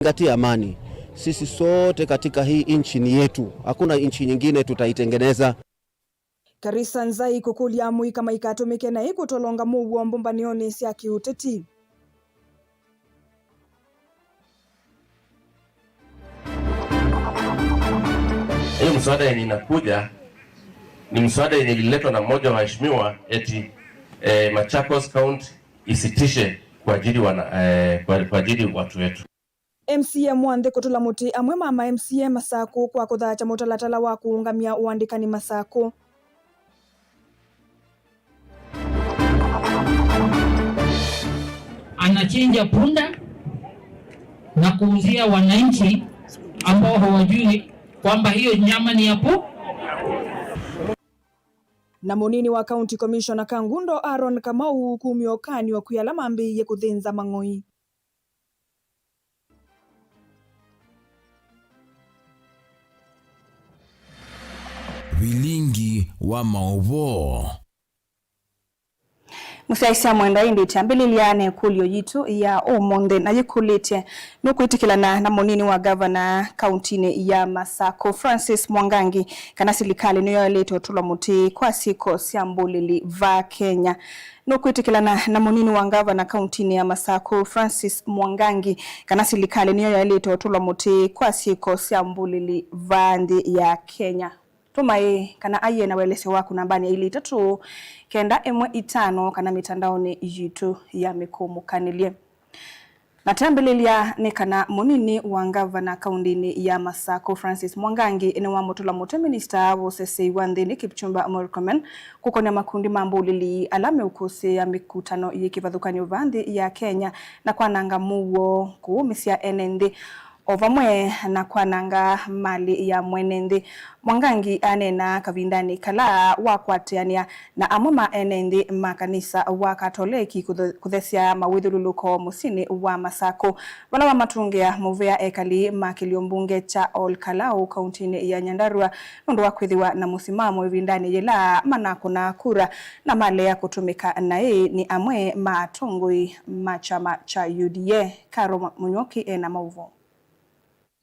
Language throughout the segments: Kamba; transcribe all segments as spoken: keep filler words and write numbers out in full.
Zingatia amani. Sisi sote katika hii nchi ni yetu. Hakuna nchi nyingine tutaitengeneza. Karisa Nzai kũkũlya amũika maikatũmĩke naĩ kũtolonga mũuo mbũmbanĩonĩ sya kĩũteti. Hii mswada yenye inakuja ni mswada yenye ililetwa na mmoja wa waheshimiwa eti eh, Machakos County isitishe kuajiri wana, eh, kua- kuajiri watu wetu. M C A mwa nthĩ kũtũla mũtĩ amwe ma ma M C A Masakũ kwa kũthaakya mũtalatala wa kũũngamya ũandĩkani Masakũ. Anachinja punda na kuuzia wananchi ambao hawajui kwamba hiyo nyama ni ya pu- Na mũnini wa County Commissioner Kangundo Aaron Kamau kumya ũkany'o kwĩ ala mambĩĩie kũthĩnza mang'oi. Vilingi wa maũvoo. Mũsyaĩĩsya mwendwa, ĩndĩ twambĩlĩlya na ĩkũlyo yitũ ya ũmũnthĩ, na yĩkũlĩtye, nũkwĩtĩkĩlana na mũnini wa ngavana kauntinĩ ya Masakũ, Francis Mwangangi, kana silikalĩ nĩyoelete ũtũlo mũtĩ kwa syĩko sya mbũlĩli vaa Kenya? Nũkwĩtĩkĩlana na mũnini wa ngavana kauntinĩ ya Masakũ, Francis Mwangangi, kana silikalĩ nĩyoelete ũtũlo mũtĩ kwa syĩko sya mbũlĩli vaa nthĩ ya Kenya? Tũma ĩĩ kana aiee na ũelesyo waku nambanĩ ya ilĩ itatũ kenda ĩmwe itano kana mĩtandaonĩ yitũ ya mĩkũmũkanĩlye. Na twambĩlĩlya nĩ kana mũnini wa ngavana kauntinĩ ya Masakũ, Francis Mwangangi, nĩwamũtũla mũtĩ minista wa ũsesei wa nthĩnĩ, Kipchumba Murkomen, kũkonya makundi ma mbũlĩli ala meũkũsĩĩa mĩkutano yĩ kĩvathũkany'o vaa nthĩ ya Kenya na kwananga mũuo, kũũmĩsya ene nthĩ, o vamwe na kwananga malĩ ya mwene nthĩ. Mwangangi aneenaa kavindanĩ kala wakwatĩanĩa na amwe ma ene nthĩ ma kanisa wa Katoleki kũthe- kũthesya mawĩthyũlũlũko mũsyĩnĩ wa Masakũ, vala wamatũngĩa mũvea ekali ma kĩlio mbunge kya Ol Kalou kauntinĩ ya Nyandarua nũndũ wa kwĩthĩwa na mũsimamo ĩvindanĩ yĩla manakũnaa kura na malea kũtũmĩka naĩ nĩ amwe ma atongoi ma kyama kya U D A. Karo Mũnyuoki ena maũvoo.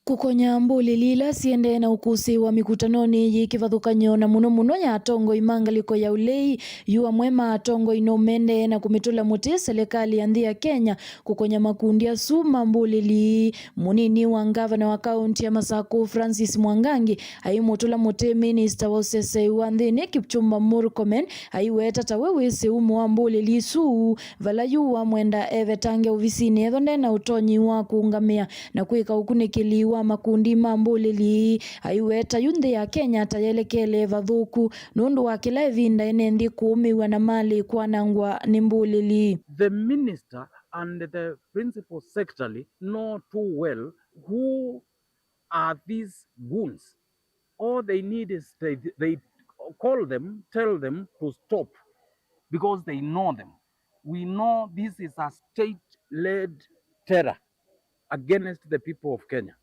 Kũkonya mbũlĩli ila siendee na ũkũsĩĩwa mĩkutanonĩ yĩ kĩvathũkany'o, na mũno mũno ya atongoi ma ngalĩko ya ũlei. Yu amwe ma atongoi no mendee na kũmĩtũla mũtĩ selekalĩ ya nthĩ ya Kenya kũkonya makundi asu ma mbũlĩli. Mũnini wa ngavana wa kaunti ya Masakũ, Francis Mwangangi, aimũtũla mũtĩ minista wa ũsesei wa nthĩnĩ, Kipchumba Murkomen, aiweta ta we wĩsĩ umo wa mbũlĩli isu, vala yu wamwenda evetange ovisinĩ ethwa ndena ũtonyi wa kũũngamĩa na kwĩka ũkunĩkĩli wa makundi ma mbũlĩli. Aiweta yu nthĩ ya Kenya ta yelekele vathũku nũndũ wa kĩla ĩvinda ene nthĩ kũũmĩw'a na malĩ kwanangwa nĩ mbũlĩli. The minister and the principal secretary know too well who are these goons. All they need is they, they call them, tell them to stop because they know them. We know this is a state-led terror against the people of Kenya.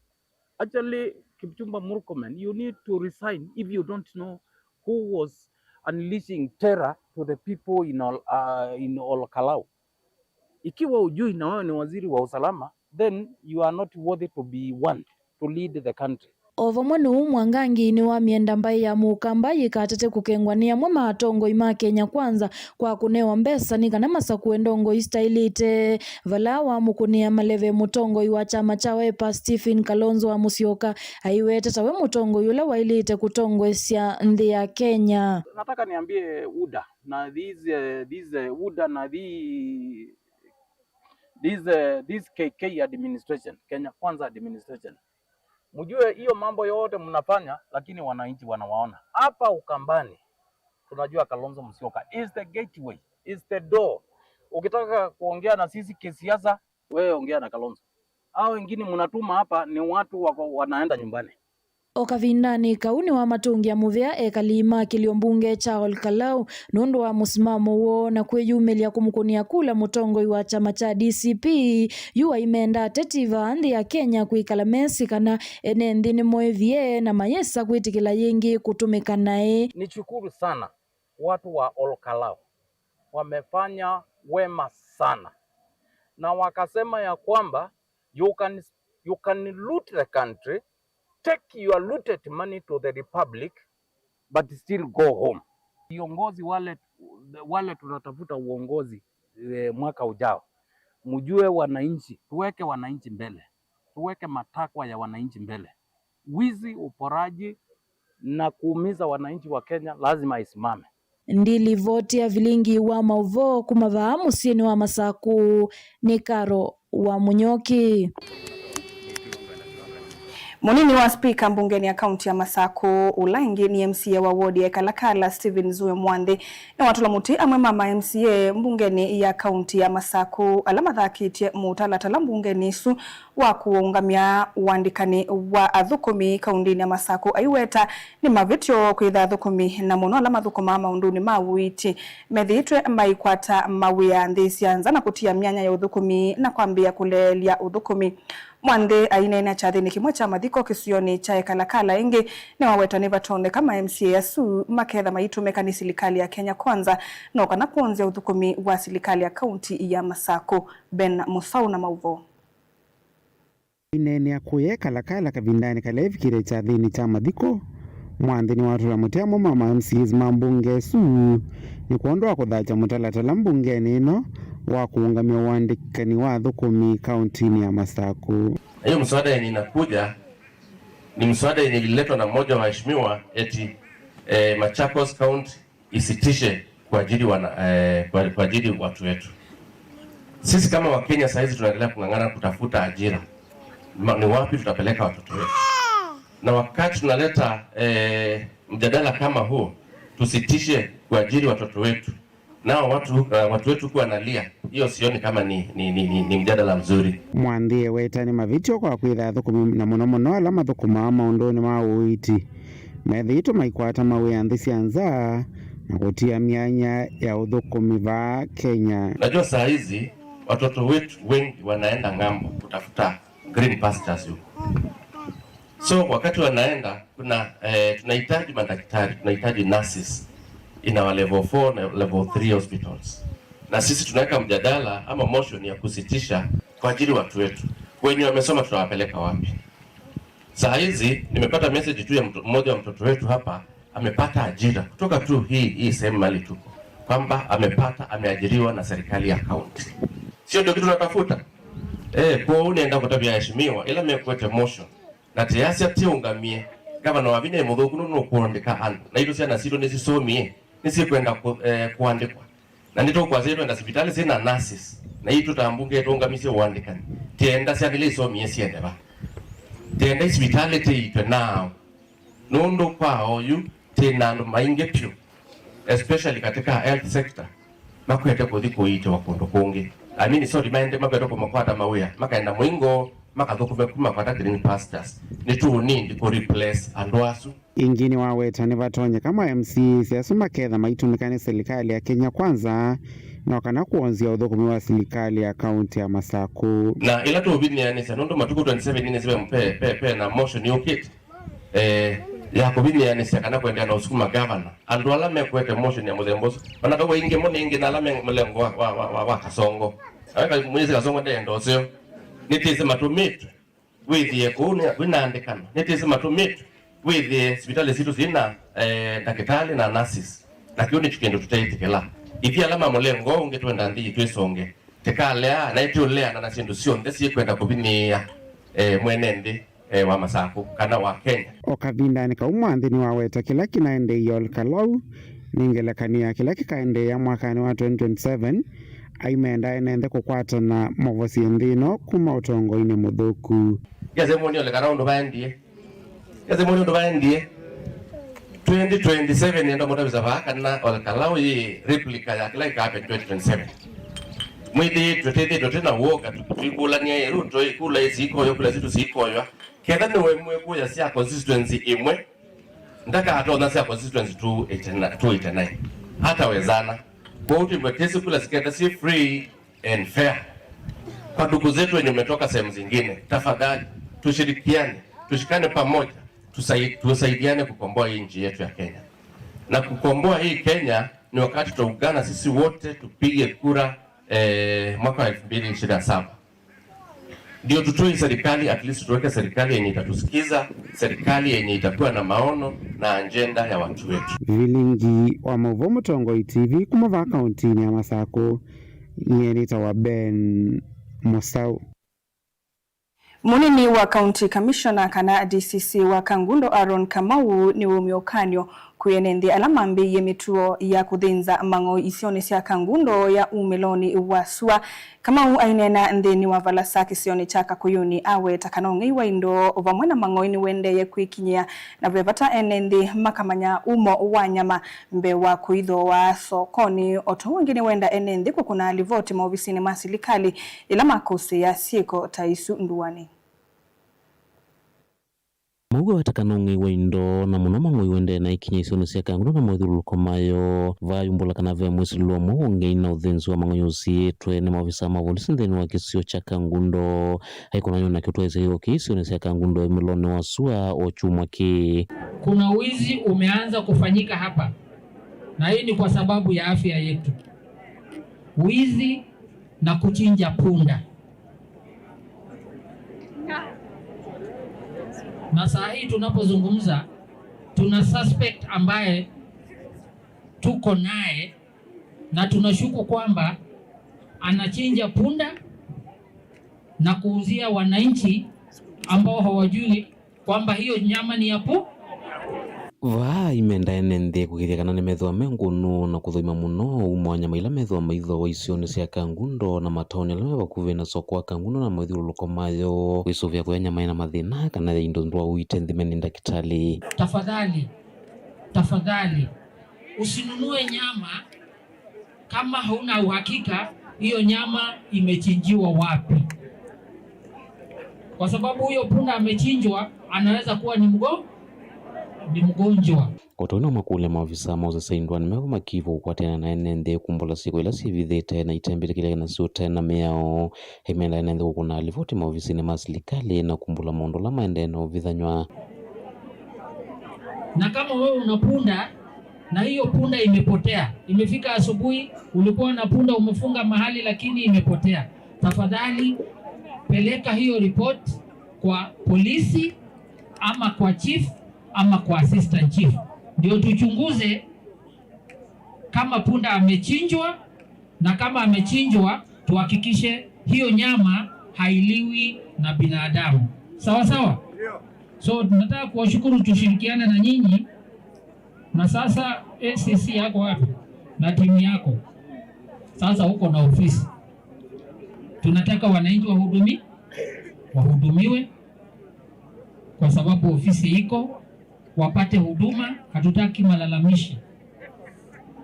Actually, Kipchumba Murkomen, you need to resign if you don't know who was unleashing terror to the people in Ol, uh, in Ol Kalou. Ikiwa hujui na wewe ni waziri wa usalama, then you are not worthy to be one to lead the country. O vamwe nũu, Mwangangi nĩwamyenda mbaĩ ya Mũkamba yĩkatate kũkengwa nĩ amwe ma atongoi ma Kenya Kwanza kwa kũnewa mbesa nĩ kana masakũe ndongoi sitaĩlĩte, vala wamũkũnĩa maleve mũtongoi wa kyama kya Wiper, Stephen Kalonzo wa Musyoka, aiweta tawe mũtongoi ũla waĩlĩte kũtongoesya nthĩ ya Kenya. Nataka niambie UDA na these, uh, these, uh, UDA na the, this, uh, this K K administration, Kenya Kwanza administration. Mjue hiyo mambo yote mnafanya, lakini wananchi wanawaona. Hapa Ukambani, tunajua Kalonzo Musyoka is the gateway, is the door. Ukitaka kuongea na sisi kisiasa, wewe ongea na Kalonzo. Hao wengine mnatuma hapa ni watu wako wanaenda nyumbani. O kavindanĩ kau nĩwamatũngĩa mũvea ekali ma kĩlio mbunge kya Ol Kalou nũndũ wa mũsimamo woo na kwĩyumĩlya kũmũkũnĩa kula mũtongoi wa kyama kya D C P. Yu aimenda ateti vaa nthĩ ya Kenya kwĩkala mesĩ kana ene nthĩ nĩmoĩvie na mayĩsa kwĩtĩkĩla yĩngĩ kũtũmĩka naĩ. Nishukuru sana watu wa Ol Kalou, wamefanya wema sana na wakasema ya kwamba you can You can loot the country, take your looted money to the republic, but still go home. Viongozi wale, wale tunatafuta uongozi, eh, mwaka ujao, mjue wananchi, tuweke wananchi mbele, tuweke matakwa ya wananchi mbele. Wizi, uporaji na kuumiza wananchi wa Kenya lazima isimame. Ndilivoti ya vilingi wa mauvoo kuma vaa mũsyĩnĩ wa Masaku nĩ Karo wa Mũnyoki. Mũnini wa spika mbungenĩ ya kaunti ya Masaku, ũla ĩngĩ nĩ M C A wa wodi ya Kalakala, Stephen Zue Mwanthi, nĩwatũla mũtĩ amwe ma ma M C A mbungenĩ ya kaunti ya Masaku ala mathakĩtye mũtalatala mbungenĩ ĩsu wa kũũngamya ũandĩkani wa athũkũmi kauntinĩ ya Masaku, aiweta nĩ mavĩtyo kwĩtha athũkũmi, na mũno ala mathũkũmaa maũndũnĩ ma ũiiti, methĩĩtwe maikwata mawĩa nthĩ sya nza na kũtia myanya ya ũthũkũmi na kwambĩĩa kũleelya ũthũkũmi. Mwanthi aineenea kyathĩnĩ kĩmwe kya mathiko kĩsionĩ kya Ekalakala ĩngĩ, nĩwaweta nĩvatonyeka ma M C A asu maketha maitũmĩka nĩ silikalĩ ya Kenya Kwanza no kana kwonzya ũthũkũmi wa silikalĩ ya kaunti ya Masaku. Ben Mũsaũ na mauvoo. Aineenea kũya Ekalakala kavindanĩ kala evikĩte kyathĩnĩ kya mathiko, Mwanthi nĩwatũla mũtĩ amwe ma ma M C As ma mbunge ĩsu nĩ kwondũ wa kũthakya mũtalatala mbungenĩ ĩno wa kũũngamya ũandĩkani wa athũkũmi kauntinĩ ya Masaku. Na hiyo mswada yenye inakuja ni mswada yenye ililetwa na mmoja wa waheshimiwa eti, eh, Machakos County isitishe kuajiri wana, eh, kua-, kuajiri watu wetu. Sisi kama Wakenya saa hizi tunaendelea kung'ang'ana kutafuta ajira. Ma-, ni wapi tutapeleka watoto wetu? Na wakati tunaleta, eh, mjadala kama huu, tusitishe kuajiri watoto wetu. Nao watu, eh, watu wetu kuwa nalia, hiyo sioni kama ni, ni, ni, ni, ni mjadala mzuri. Mwanthi eweta nĩ mavĩtyo kwa kwĩtha athũkũmi na mũno mũno ala mathũkũmaa maũndũnĩ ma ũiiti methĩĩtwe maikwata mawĩa nthĩ sya nza na kũtia myanya ya ũthũkũmi vaa Kenya. Najua saa hizi watoto wetu wengi wanaenda ng'ambo kutafuta green pastures huko. So wakati wanaenda, kuna, eh, tunahitaji madaktari, tunahitaji nurses in our level four na level three hospitals. Na sisi tunaweka mjadala ama motion ya kusitisha kuajiri watu wetu. Wenye wamesoma tutawapeleka wapi? Saa hizi nimepata message tu ya mtu, mmoja wa mtoto wetu hapa amepata ajira kutoka tu hii, hii sehemu mahali tuko, kwamba amepata, ameajiriwa na serikali ya county. Sio ndio kitu tunatafuta? Eh, kwa hiyo nenda kutavya heshimiwa, ila mekwete motion. Na tĩasya tĩũngamie, ngavana wa vinya ĩ mũthũku nũndũ nũkũandĩka andũ. Naitũ syana sitũ nĩsisomie, nĩsikwenda kũ-, eh, kũandĩkwa. Na nĩtũkwasya twenda sivitalĩ syĩ na nurses. Na itũ ta mbunge tũũngamisye ũandĩkani. Tĩenda syana ila isomie syende va? Tĩenda isivitalĩ tĩitwe naaũ? Nũndũ kwa oyu, twĩ na andũ maingĩ vyũ, especially katika health sector, makwete kũthi kũiitĩwa kũndũ kũngĩ. I mean, sorry, maende makwete kũmakwata mawĩa, makaenda mũingo, makathũkũme kuma kwata green pastures. Nĩtũũnindi kũ replace andũ asu. Ĩngĩ nĩwaweta nĩvatonyeka ma M C As asu maketha maitũmĩka nĩ silikalĩ ya Kenya Kwanza, no kana kwonzya ũthũkũmi wa silikalĩ ya kaunti ya Masaku. Na ĩla tũũvinyĩanĩsya, nũndũ matukũ twenty-seven nĩsĩ ve, ve, ve na motion yũkĩte, eh, ya kũvinyĩanĩsya kana kũendeea na ũsukuma gavana. Andũ ala mekwete motion ya mũthemba ũsu, ona vau aingĩ mo nĩ ĩngĩ na ala me mũlengo wa, wa, wa, wa, wa Kasongo. Aweka mwĩsĩ Kasongo ndeenda ũseo. Nĩtĩsĩ matũmĩtwe wĩthĩe kũu nĩ, kwĩna andĩkano. Nĩtĩsĩ matũmĩtwe wĩthĩe sivitalĩ sitũ syĩna, eh, ndakĩtalĩ na nurses. Na kĩu nĩkyo kĩndũ tũteĩtĩkĩla. Ithyĩ ala ma mũlengo ũngĩ twenda nthĩ yitũ ĩsonge. Tĩkalea, na ĩtũleana na syĩndũ syonthe syĩkwenda kũvinyĩĩa, eh, mwene nthĩ, eh, wa Masaku kana wa Kenya. O kavindanĩ kau Mwanthi nĩwaweta kĩla kĩnaendeeie Ol Kalou nĩ ngelekany'o ya kĩla kĩkaendeea mwakanĩ wa twenty twenty-seven, aimenda ene nthĩ kũkwatana movosye nthĩ ĩno kuma ũtongoinĩ mũthũku. Ngese mwoni Ol Kalou ũndũ vaendie. Ese mwoni ũndũ vaendie. Twenty twenty-seven nenda mũtavisa vaa kana Ol Kalou yĩ replica ya kĩla kĩkahappen twenty twenty-seven. Mwĩthĩĩtwe twĩthĩĩtwe twĩ na w'oka, tũikũlany'a ĩ Ruto, ĩ kula ĩsi ikoywa, kula sitũ siikoywa. Ketha nĩwe mwĩkũya sya constituency ĩmwe, ndakatonya sya constituency two eighty-nine, two eighty-nine. Hata wezana. Kwoou twĩmbwe tĩsĩ kula siketha syĩ free and fair. Kwa ndugu zetu wenye umetoka sehemu zingine, tafadhali, tushirikiane, tushikane pamoja, tusai-, tusaidiane kukomboa hii nchi yetu ya Kenya. Na kukomboa hii Kenya ni wakati tutaungana sisi wote tupige kura, eh, mwaka wa elfu mbili ishirini na saba. Ndio tutoe serikali, at least tuweke serikali yenye itatusikiza, serikali yenye itakuwa na maono na ajenda ya watu wetu. Vilingi wa mauvoo Mũtongoi T V kuma vaa kauntinĩ ya Masakũ, nyie nĩtawa Ben Mũsaũ. Mũnini wa County Commissioner kana D C C wa Kangundo Aaron Kamau nĩwaumya ũkany'o kwĩ ene nthĩ ala mambĩĩie mĩtuo ya kũthĩnza mang'oi isionĩ sya Kangundo ya umĩlonĩ wa sua. Kamau aineena nthĩnĩ wa valasa kĩsionĩ kya Kakũyũnĩ aweta kana ũng'ei wa indo vamwe na mang'oi nĩũendeeye kwĩkinyĩa na ve vata ene nthĩ makamanya umo wa nyama mbee wa kũithooa sokonĩ. O ta ũu ũngĩ nĩwenda ene nthĩ kũkũna livoti maovisinĩ ma silikalĩ ĩla makũsĩĩa syĩko ta isu ndũanĩ. Mauga weta kana ũng'ei wa indo na mũno mang'oi ũendee na ikinya isionĩ sya Kangundo na mothyũlũlũko mayo. Vayumbũla kana ve mwĩsilĩlo ũmwe wa ũng'ei na ũthĩnzi wa mang'oi ũsiĩĩtwe nĩ maovisaa ma volisi nthĩnĩ wa kĩsio kya Kangundo. Aikonany'o na kĩtwaĩsya kĩko kĩĩ isionĩ sya Kangundo ũmĩlonĩ wa sua o kyumwa kĩĩ. Kuna wizi umeanza kufanyika hapa, na hii ni kwa sababu ya afya yetu. Wizi na kuchinja punda. Na saa hii tunapozungumza, tuna suspect ambaye tuko naye na tunashuku kwamba anachinja punda na kuuzia wananchi ambao hawajui kwamba hiyo nyama ni ya pu. Vaa imenda ene nthĩ kũkĩthya kana nĩmethĩwa me ngũnũ na kũthũima mũno umo wa nyama ila methĩwa maithooa isionĩ sya Kangundo na mataoni ala me vakuvĩ na soko wa Kangundo na mathyũlũlũko mayo. Wĩsũvĩa kũya nyama ĩna mathĩna kana ya indo ndwau ite nthime nĩ ndakĩtalĩ. Tafadhali, tafadhali usinunue nyama kama hauna uhakika hiyo nyama imechinjiwa wapi, kwa sababu huyo punda amechinjwa anaweza kuwa ni mgo, ni mgonjwa. O ta ũu nĩmakũlya maovisaa ma ũsesei ndũanĩ mevo makĩĩva kũkwatĩana na ene nthĩ kumbũla syĩko ila syĩvithĩte na itembĩtĩkĩlĩka nasyo ũte na mĩao. Aimenda ene nthĩ kũkũna livoti maovisinĩ ma silikalĩ na kumbũla maũndũ ala maendee na ũvithanyw'a. Na kama wewe una punda na hiyo punda imepotea, imefika asubuhi, ulikuwa na punda umefunga mahali lakini imepotea, tafadhali peleka hiyo report kwa polisi ama kwa chief ama kwa assistant chief, ndio tuchunguze kama punda amechinjwa, na kama amechinjwa tuhakikishe hiyo nyama hailiwi na binadamu. Sawa sawa? So nataka kuwashukuru, tushirikiane na nyinyi. Na sasa A C C yako wapi? Na timu yako. Sasa uko na ofisi. Tunataka wananchi wahudumi, wahudumiwe kwa sababu ofisi iko, wapate huduma, hatutaki malalamishi.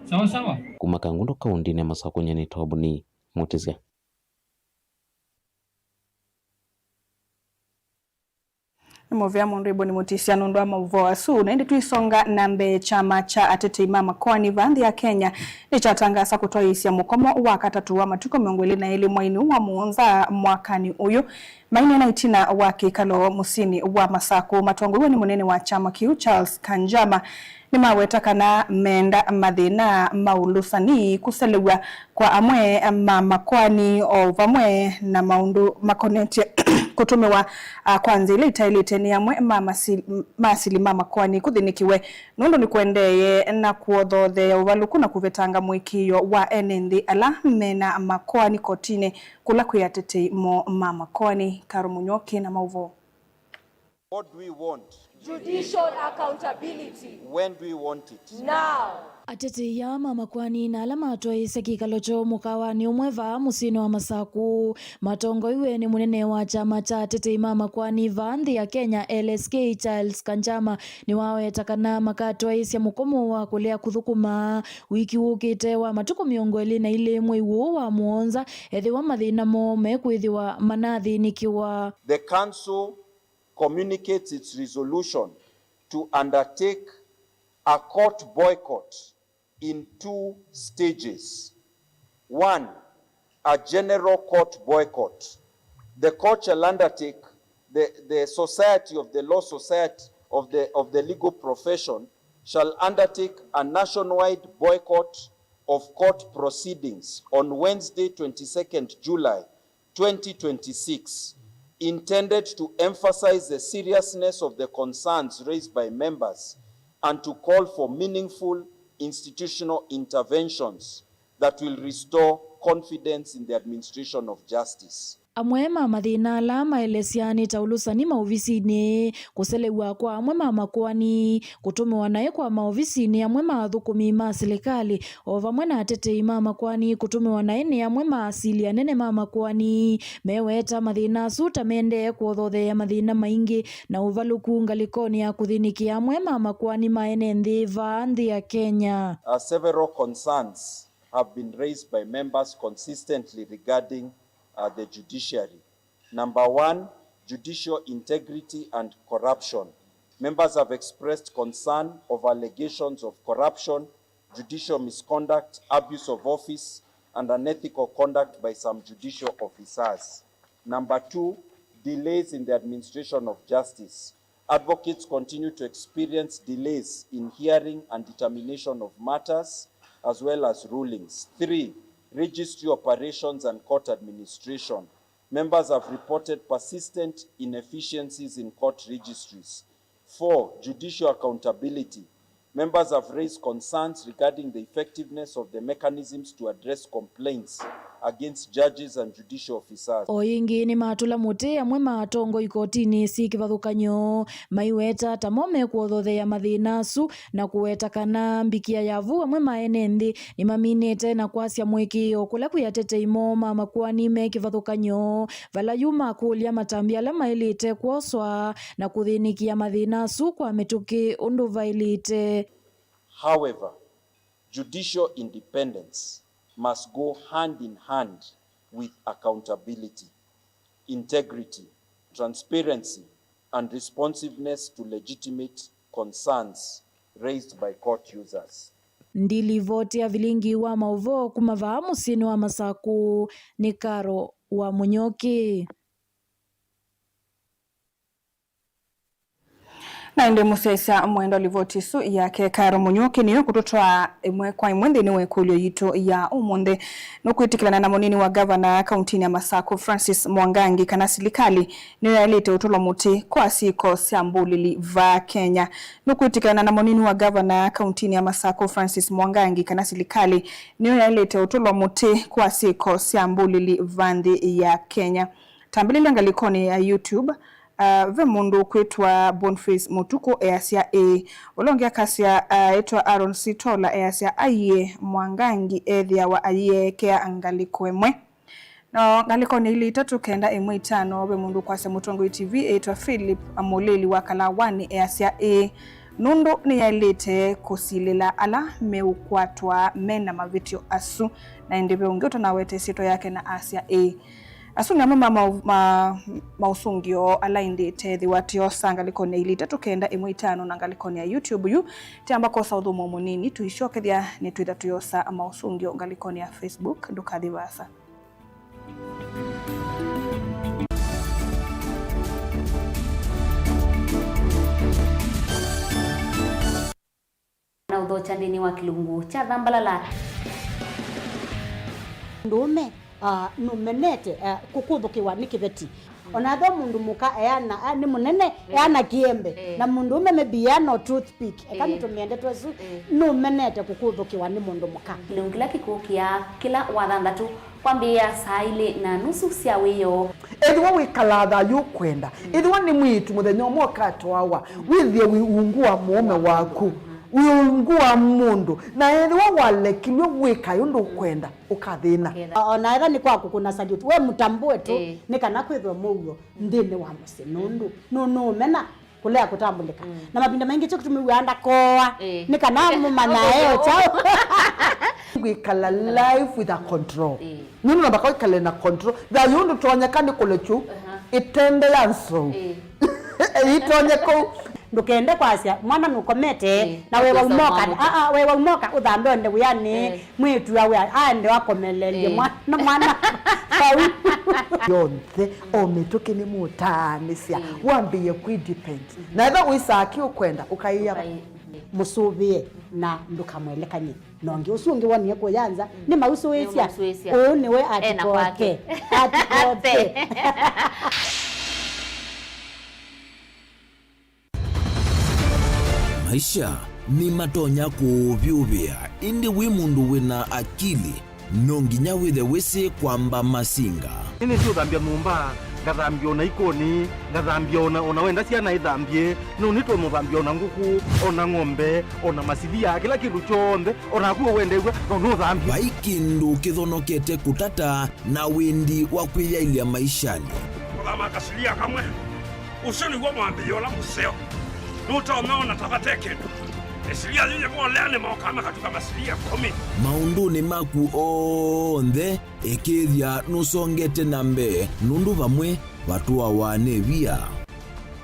Sawa sawa? Kuma Kangundo kaũntĩnĩ ya Masakũ, nyie nĩ Tobuni Mũtĩsya. Nĩ mũvea mũndũ ĩbo nĩ mũtĩsya nũndũ wa maũvoo asu. Na ĩndĩ tũisonga na mbee, kyama kya atetei ma makoani vaa nthĩ ya Kenya nĩkyatangaasa kũtwaĩĩsya mũkomo wa katatũ wa matukũ mĩongo ĩlĩ na elĩ mweinĩ ũũ wa mũonza mwakanĩ ũyũ. Maineena ĩtina wa kĩkalo mũsyĩnĩ wa Masakũ, matongoew'e nĩ mũnene wa kyama kĩu Charles Kanjama, nĩmaweta kana meenda mathĩna ma ũlũsani, kũselew'a kwa amwe ma makoani, o vamwe na maũndũ makonetye kũtũmĩwa, a, kwa nzĩa ila itaĩlĩte nĩ amwe ma masili, ma asili ma makoani kũthĩnĩkĩwe nũndũ nĩkũendeeye na kũothootheea ũvalũku na kũvetanga mũĩkĩĩo wa ene nthĩ ala me na makoani kotinĩ kũla kwĩ atetei moo ma makoani. Karo Mũnyoki na maũvoo. What do we want? Judicial accountability. When do we want it? Now. Atetei aa ma makoani na ala matwaĩĩsye kĩkalo kyoo mũkawanĩ ũmwe vaa mũsyĩnĩ wa Masakũ, matongoiw'e nĩ mũnene wa kyama kya atetei ma makoani vaa nthĩ ya Kenya, L S K, Charles Kanjama, nĩwaweta kana makatwaĩĩsya mũkomo wa kũlea kũthũkũma wiki wũkĩte wa matukũ mĩongo ĩlĩ na ilĩ mwei ũũ wa mũonza, ethĩwa mathĩna moo mekwĩthĩwa manathĩnĩkĩwa. The council communicates its resolution to undertake a court boycott in two stages. One, a general court boycott. The court shall undertake, the, the Society of the Law Society of the, of the legal profession shall undertake a nationwide boycott of court proceedings on Wednesday, twenty-second July, twenty twenty-six, intended to emphasize the seriousness of the concerns raised by members and to call for meaningful institutional interventions that will restore confidence in the administration of justice. Amwe ma mathĩna ala maelesya nĩ ta ũlũsani maovisinĩ, kũselew'a kwa amwe ma makoani, kũtũmĩwa naĩ kwa maovisinĩ amwe ma athũkũmi ma silikalĩ, o vamwe na atetei ma makoani kũtũmĩwa naĩ nĩ amwe ma asili anene ma makoani. Meweta mathĩna asu ta maendee kũothotheea mathĩna maingĩ na ũvalũku ngalĩkonĩ ya kũthĩnĩkĩa amwe ma makoani ma ene nthĩ vaa nthĩ ya Kenya. Uh, several concerns have been raised by members consistently regarding, uh, the judiciary. Number one, judicial integrity and corruption. Members have expressed concern over allegations of corruption, judicial misconduct, abuse of office, and unethical conduct by some judicial officers. Number two, delays in the administration of justice. Advocates continue to experience delays in hearing and determination of matters, as well as rulings. Three, registry operations and court administration. Members have reported persistent inefficiencies in court registries. Four, judicial accountability. Members have raised concerns regarding the effectiveness of the mechanisms to address complaints against judges and judicial officers. O ĩngĩ nĩmatũla mũtĩ amwe ma atongoi kotinĩ syĩ kĩvathũkany'o, maiweta ta mo mekũothotheea mathĩna asu, na kũweta kana mbikĩa ya vu amwe ma ene nthĩ nĩmaminĩte na kwasya mũĩkĩĩo kũla kwĩ atetei moo ma makoani me kĩvathũkany'o, vala yu makũlya matambya ala maĩlĩte kwoswa na kũthĩnĩkĩa mathĩna asu kwa mĩtũkĩ ũndũ vaĩlĩte. However, judicial independence must go hand in hand with accountability, integrity, transparency, and responsiveness to legitimate concerns raised by court users. Ndilivoti ya vilingi wa maũvoo kuma vaa mũsyĩnĩ wa Masakũ nĩ Karo wa Mũnyoki. Na ĩndĩ mũsyaĩĩsya mwendwa, livoti ĩsu yake Karo Mũnyuki nĩyo kũtũtwaa ĩmwe kwa ĩmwe nthĩnĩ wa ĩkũlyo yitũ ya ũmũnthĩ. Nũkwĩtĩkĩlana na mũnini wa ngavana kauntinĩ ya Masakũ Francis Mwangangi kana silikalĩ nĩyo yaĩlĩte ũtũlwa mũtĩ kwa syĩko sya mbũlĩli vaa Kenya? Nũkwĩtĩkĩlana na mũnini wa ngavana kauntinĩ ya Masakũ Francis Mwangangi kana silikalĩ nĩyo yaĩlĩte ũtũlwa mũtĩ kwa syĩko sya mbũlĩli vaa nthĩ ya Kenya? Tambĩlĩlya ngalĩkonĩ ya YouTube, uh, ve mũndũ ũkwĩtwa Boniface Mũtukũ easya ĩĩ. Ũla ũngĩ akasya, uh, aĩtwa Aaron Sitola easya aiee, Mwangangi ethĩawa ayĩekea ngalĩko ĩmwe. No ngalĩkonĩ ilĩ itatũ kenda ĩmwe itano, ve mũndũ ũkwasya Mũtongoi T V eĩtwa Philip Amũlĩli wa Kalawanĩ easya ĩĩ, nũndũ nĩyaĩlĩte kũsilĩla ala meũkwatwa me na mavĩtyo asu, na ĩndĩ ve ũngĩ ũtanaweta ĩsyĩtwa yake na asya ĩĩ. Asu nĩ amwe ma mau-, ma, maũsũngĩo ala ĩndĩ ĩteethĩwa tũyosa ngalĩkonĩ ya ilĩ itatũ kenda ĩmwe itano na ngalĩkonĩ ya YouTube yu. Tĩamba kwosa ũthũmũo mũnini, tũisyokethya nĩtwĩtha tũyosa maũsũngĩo ngalĩkonĩ ya Facebook. Ndũkathi vaasa. Na ũthokya nthĩnĩ wa kĩlungu kya thambalala. Mũndũũme, ah, nũmenete, ah, kũkũthũkĩwa nĩ kĩveti. Ona ethĩwa mũndũ mũka eana, ah, nĩ mũnene, eh, eana kĩembe. Eh. Na mũndũũme maybe eana o toothpick. Eka, eh, nĩtũmĩe ndeto ĩsu, eh, nũmenete kũkũthũkĩwa nĩ mũndũ mũka. Kĩlungu kĩla kĩkũkĩa kĩla wathanthatũ kwambĩĩa saa ilĩ na nusu sya wĩoo. Ethĩwa wĩkalaa thayũ ũkwenda, mm, ethĩwa nĩ mwĩĩtu mũthenya ũmwe ũkatwawa, mm, wĩthĩe wĩ ungu wa mũũme waku, mm, wĩ ungu wa mũndũ, na ethĩwa walekilw'e wĩkae ũndũ ũkwenda, ũkathĩna. Ũkethĩa. O-, ona ethĩwa nĩ kwa kũkũna salute, we mũtambũe tu, ĩĩ, nĩ kana kwĩthwe mũuo nthĩnĩ wa mũsyĩ, nũndũ nũ-, nũũmena kũlea kũtambũlĩka. Mm. Na mavinda maingĩ kyo kĩtũmĩw'aa ndakoa, ĩĩ, nĩ kana mũmanyae o kyaũ. Kwĩkala life with a control. Ĩĩ. Nũndũ namba kwĩkale na control. Thayũ ndũtonyeka nĩ kũlekyu, aha, ĩtende ya nzou. Ĩĩ. Ĩtonye kũu. Ndũkende kwasya mwana nũkomete, ĩĩ, na we waumoka, ah, ah, we waumoka ũthambe ũende wĩanĩ, ĩĩ, mwĩĩtu awe aende akomelelye, ĩĩ, mwana, mwana vau. Yonthe, o mĩtũkĩ nĩmũtaanĩsya, ĩĩ, wambĩĩe kwĩ depend. Mhm. Na ethĩwa wĩsaa kĩ ũkwenda, ũkaĩa. Ũkaĩ-, mũsũvĩe na ndũkamwelekany'e. Na ũngĩ ũsu ũngĩ wonie kũya nza, mm, nĩmausũĩsya. Nĩmausũĩsya. Ũũ nĩwe. Ena atikote kwake. Atikote. Maisha nĩmatonya kũũvyũvĩa, ĩndĩ wĩ mũndũ wĩna akili, no nginya wĩthe wĩsĩ kwamba masinga. Nĩnĩsĩ ũthambya nyũmba, ngathambya ona ikoni, ngathambya ona, ona wenda syana ithambye, no nĩtwe mũthambya ona ngũkũ, ona ng'ombe, ona masilia, kĩla kĩndũ kyonthe, ona naku wendew'a, no nũthambye. Vai kĩndũ kĩthonokete kũtata na wĩndi wa kwĩyaĩlya maishanĩ. Kũthama kasilia kamwe. Ũsu nĩw'o mwambĩĩo ũla mũseo. Nũtonya ona ta vate kĩndũ. Ĩsilia yĩyĩvolea nĩmokaa makatuka masilia ĩkũmi. Maũndũnĩ maku onthe, ĩkĩĩthya nũsongete na mbee, nũndũ vamwe vatũawa nĩ via.